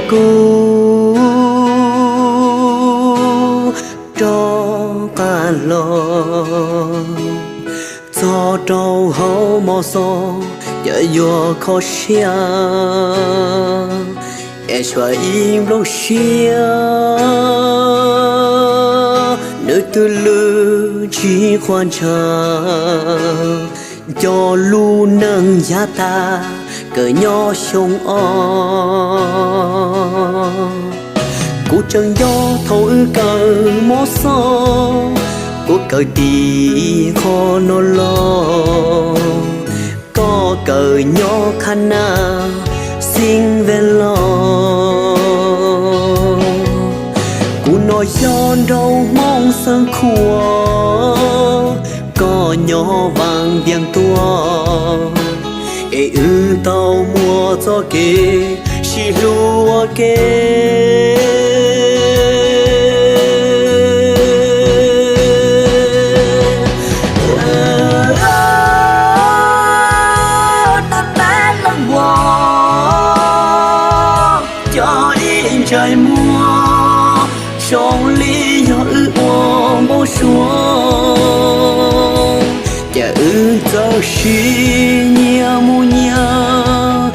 Kuv rov qab los txog rau hauv mos xov, yog yuav kho siab es tshuav ib nplooj siab, nws twb lwj tsis quaj ntshav, nco lub neej yav tag kawm nyob xyoo ob. Kuv tseem nco thaum wb kawm mos xov, kuv kawm tim qhov no los, koj kawm nyob qhab nab xeev ves los. Kuv no yog nraug hmoob xeev khuam, koj nyob vaaj viam tuaj, es wb tau muaj txoj kev sib hlub ua ke. Tab tab leej vos, cov ib ntsais muag zoo li yog wb ua npau suav, ces wb txawm sib nyiag mus nyiag,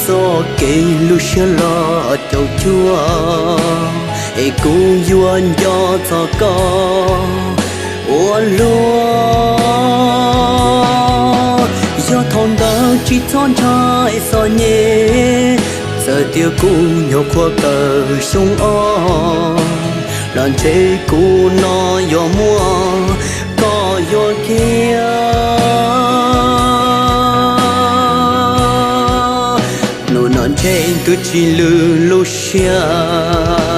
txoj kev lub siab los caum cuag, es kuv yuav nco txog koj ua luaj. Yog thaum ntawd tsis txhob ntshai txom nyem, txawm tias kuv nyuam qhuav kawm xyoo ob, los ntshe kuv no yuav muaj koj yuam kiag. Hnub no ntshe twb tsis lwm lub siab.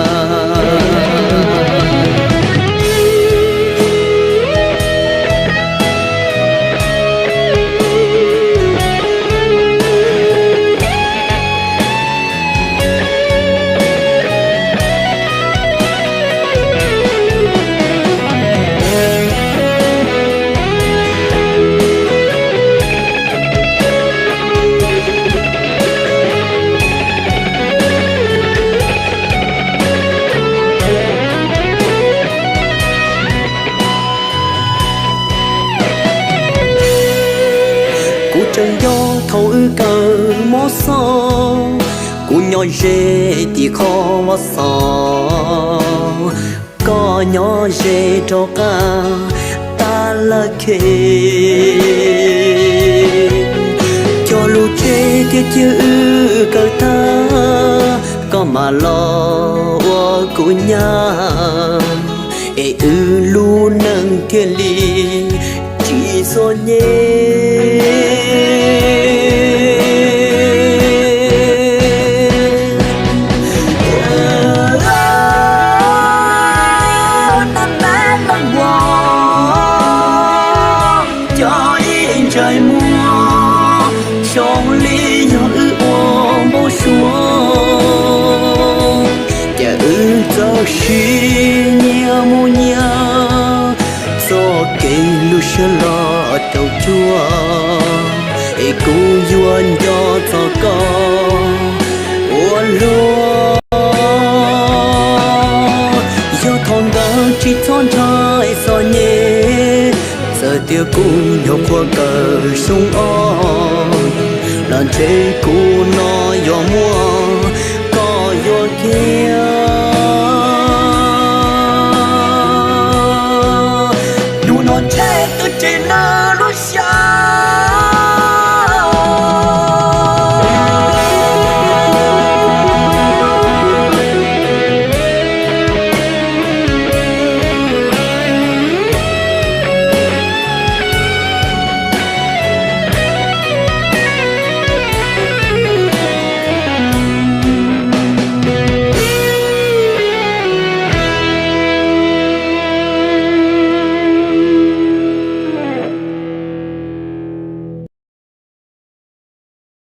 Kuv tseem nco thaum wb kawm mos xov, kuv nyob ze tim qhov vaj xov, koj nyob ze rau qab tab laj khe. Cog lus tseg tias cia wb kawm tag, koj mam los ua kuv nyab, es wb lub neej thiaj li tsis txom nyem. Tab tab leej vos, cov ib ntsais muag zoo li yog wb ua npau suav, ces wb txawm sib nyiag mus nyiag, txoj kev lub siab los caum cuag, es kuv yuav nco txog koj ua luaj. Yog thaum ntawd tsis txhob ntshai txom nyem, txawm tias kuv nyuam qhuav kawm xyoo ob, los ntshe kuv no yuav muaj koj yuam kiag.